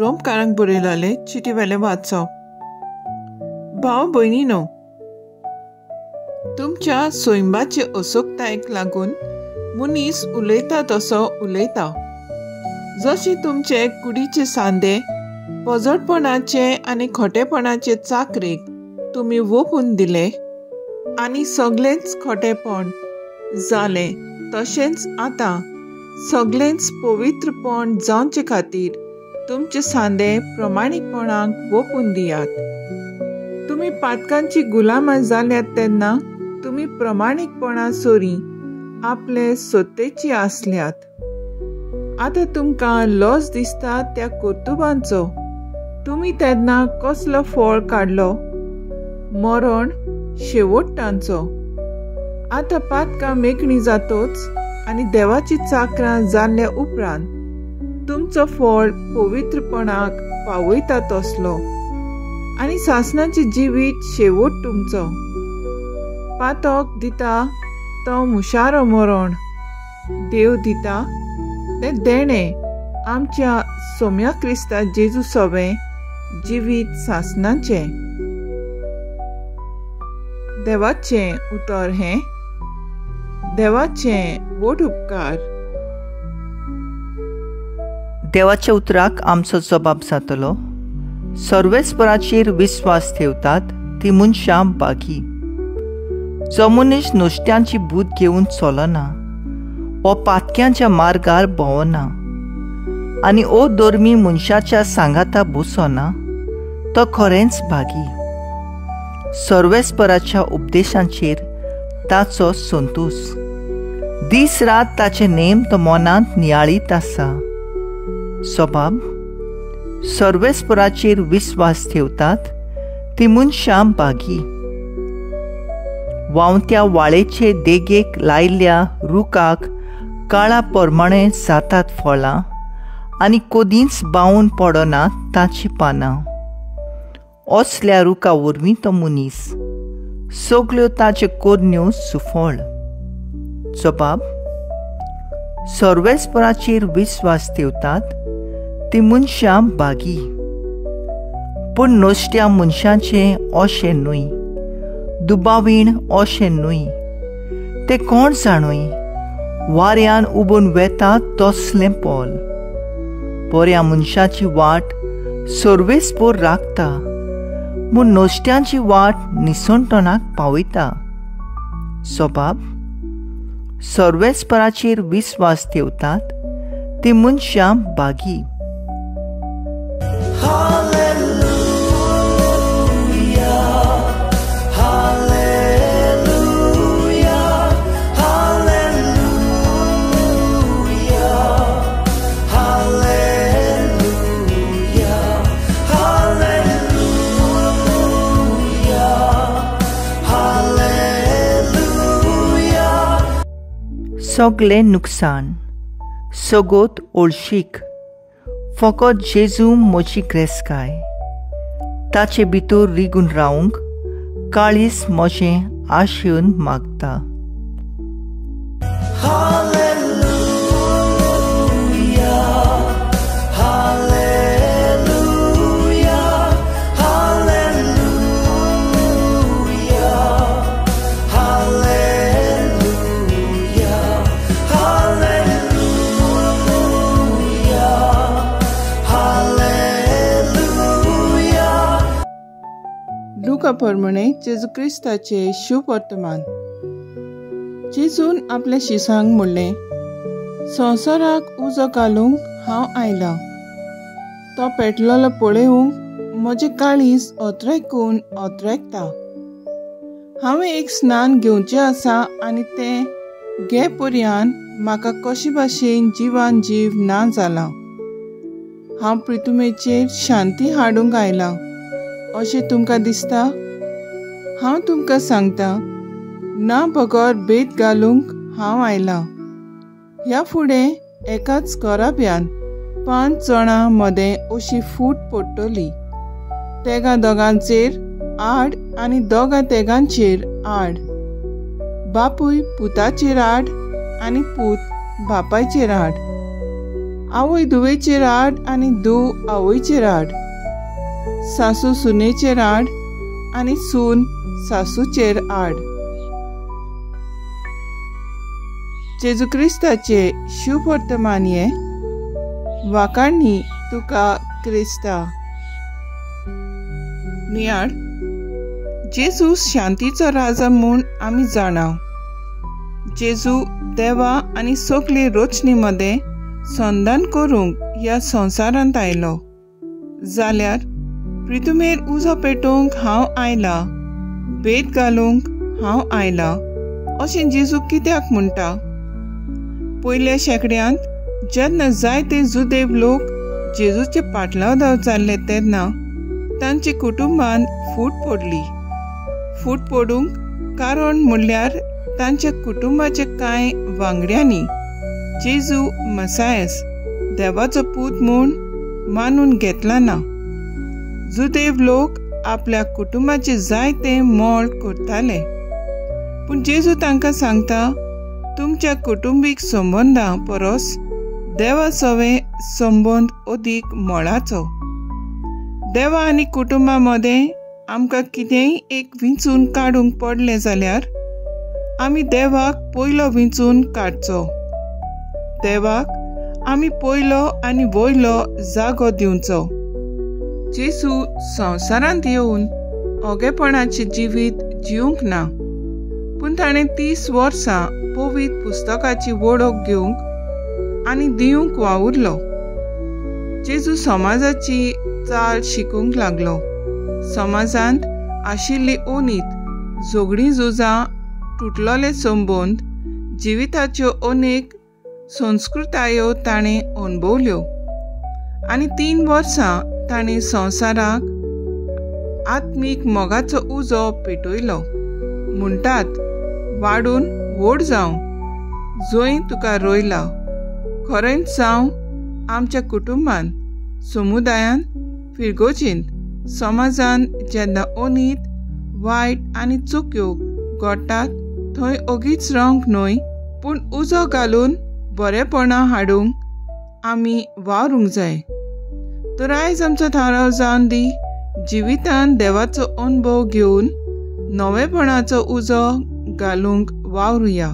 रोमकारांक बरयलेले चिटी वेलें वाचप. भाव भयणीनो, तुमच्या सोयंबाचे असोकतायेक लागून मनीस उलयता तसो उलयता. जशे तुमचे कुडीचे सांदे पजटपणाचे आनी खोटेपणाचे चाकरेक तुमी वोपून दिले आनी सगळेंच खोटेपण जालें, तशेंच आतां सगळेंच पवित्रपण जावचे खातीर तुमचे सांदे प्रमाणीकपणाक वोपून दियात. तुमी पातकांची गुलामां जाल्यात तेन्ना तुमी प्रमाणीकपणा सोरी आपले सत्तेची आसल्यात. आतां तुमकां लज दिसता त्या कर्तुबांचो तुमी तेन्ना कसलो फळ काडलो? मरण शेवट तांचो. आतां पातकां मेकणी जातोच आनी देवाची चाकरां जाल्ल्या उपरांत तुमचो फळ पवित्रपणाक पावयता तसलो आनी सासणाचें जिवीत शेवट तुमचो. पातक दिता तो मुशारो मरण, देव दिता तें देणें आमच्या सोम्या क्रिस्ता जेजू सवें जिवीत सासणाचें. देवाचें उतर हें. देवाचें व्हड उपकार. देवाच्या उतराक आमचो जबाब जातलो. सर्वेस्पराचेर विस्वास ठेवतात ती मनशां बागी. जो मनीस नुस्त्यांची भूत घेवन चलना वो पातक्यांच्या मार्गार भोंवना आनी ओ धर्मी मनशाच्या सांगाता बसना तो खरेंच भागी. सर्वेस्पराच्या उपदेशांचेर ताचो संतोश. दीस रात ताचे नेम तो मनांत नियाळीत आसा. स्वभाव सर्वेस्पराचेर विस्वास ठेवतात ती मनशां भागी. व्हांवत्या वाळेचे देगेक लायिल्ल्या रुखाक काळा प्रमाणे जातात फळां आनी कदींच बावून पडना ताचीं पानां. असल्या रुखा वरवीं तो मनीस सगल्यो ताच्यो करण्यो सुफळ. जबाब सर्वेस्पराचेर विस्वास ठेवतात ती मनशां भागी. पूण नश्ट्या मनशाचें अशें न्हय, दुबावीण अशें न्हय. ते कोण जाणूय वाऱ्यान उबून वेता तसलें पोल. बऱ्या मनशाची वाट सर्वेस्पोर राखता म्हूण नश्ट्यांची वाट निसणटणाक पावयता. स्वभाव सर्वेस्पराचेर विस्वास ठेवतात ती मनशां भागी. सगळें नुकसान, सगोत ओळशीक, फकत जेजू म्हजी ग्रेस्काय. ताचे भितर रिगून रावंक काळीस म्हजें आशेवन मागता. लुका प्रमाणे जेजू क्रिस्ताचे शुभवर्तमान. जेजून आपल्या शिसांक म्हणलें, संवसाराक उजो घालूंक हांव आयलां. तो पेटलेलो पळोवंक म्हजें काळीज ओतरेकून ओतरेकता. हांवें एक स्नान घेवचें आसा आनी तें घे पर्यान म्हाका कशे भाशेन जिवान जीव ना जाला. हांव प्रितुमेचेर शांती हाडूंक आयलां अशें तुमकां दिसता? हांव तुमकां सांगता, ना बगर भेद घालूंक हांव आयलां. ह्या फुडें एकाच घराब्यान 5 जाणां मदें अशी फूट पडटली. तेगां दोगांचेर आड आनी दोगां तेगांचेर आड. बापूय पुताचेर आड आनी पूत बापायचेर आड. आवय धुवेचेर आड आनी धूव आवयचेर आड, सासू सुनेचेर आड आनी सून सासूचेर आड. जेजू क्रिस्ताचे शुभ वर्तमान हें वाखाणणी तुका क्रिस्ता. नियाळ. जेजू शांतीचो राजा म्हूण आमी जाणाव. जेजू देवा आनी सगली रोचणी मदें संधान करूंक ह्या संवसारांत आयलो. जाल्यार प्रितुमेर उजो पेटोवंक हांव आयला, भेद घालूंक हांव आयला अशें जेजू कित्याक म्हणटा? पयल्या शेंकड्यांत जेन्ना जायते जुदेव लोक जेजूचे पाटलाव जाल्ले तेन्ना तांच्या कुटुंबांत फूट पडली. फूट पडूंक कारण म्हणल्यार तांच्या कुटुंबाच्या कांय वांगड्यांनी जेजू मसायस देवाचो पूत म्हूण मानून घेतला ना. जुदेव लोक आपल्या कुटुंबाचे जायते मोल करताले, पूण जेजू तांकां सांगता, तुमच्या कुटुंबीक संबंदां परस देवा सवे संबंद अदीक मोलाचो. देवा आनी कुटुंबा मदें आमकां कितेंय एक विंचून काडूंक पडलें जाल्यार आमी देवाक पयलो विंचून काडचो. देवाक आमी पयलो आनी वयलो जागो दिवचो. जेजू संवसारांत येवन ओगेपणाचें जिवीत जिवंक ना, पूण ताणें 30 वर्सां पवित्र पुस्तकाची वळख घेवंक आनी दिवंक वावुरलो. जेजू समाजाची चाल शिकूंक लागलो. समाजांत आशिल्ली ओनीत, झगडीं झुजां, तुटलोले संबंद, जिविताच्यो अनेक संस्कृतायो ताणें अणभवल्यो आनी 3 वर्सां ताणें संवसाराक आत्मीक मोगाचो उजो पेटयलो. म्हणटात, वाडून व्हड जावं जंय तुका रोयला. खरेंच जावं आमच्या कुटुंबान, समुदायान, फिरगोजींत, समाजान जेन्ना अनीत, वायट आनी चुक्यो घडटात थंय ओगीच रावंक न्हय, पूण उजो घालून बरेपणां हाडूंक आमी वावरूंक जाय. तर आयज आमचो थाराव जावन दी, जिवितान देवाचो अणभव घेवन नवेपणाचो उजो घालूंक वावरुया.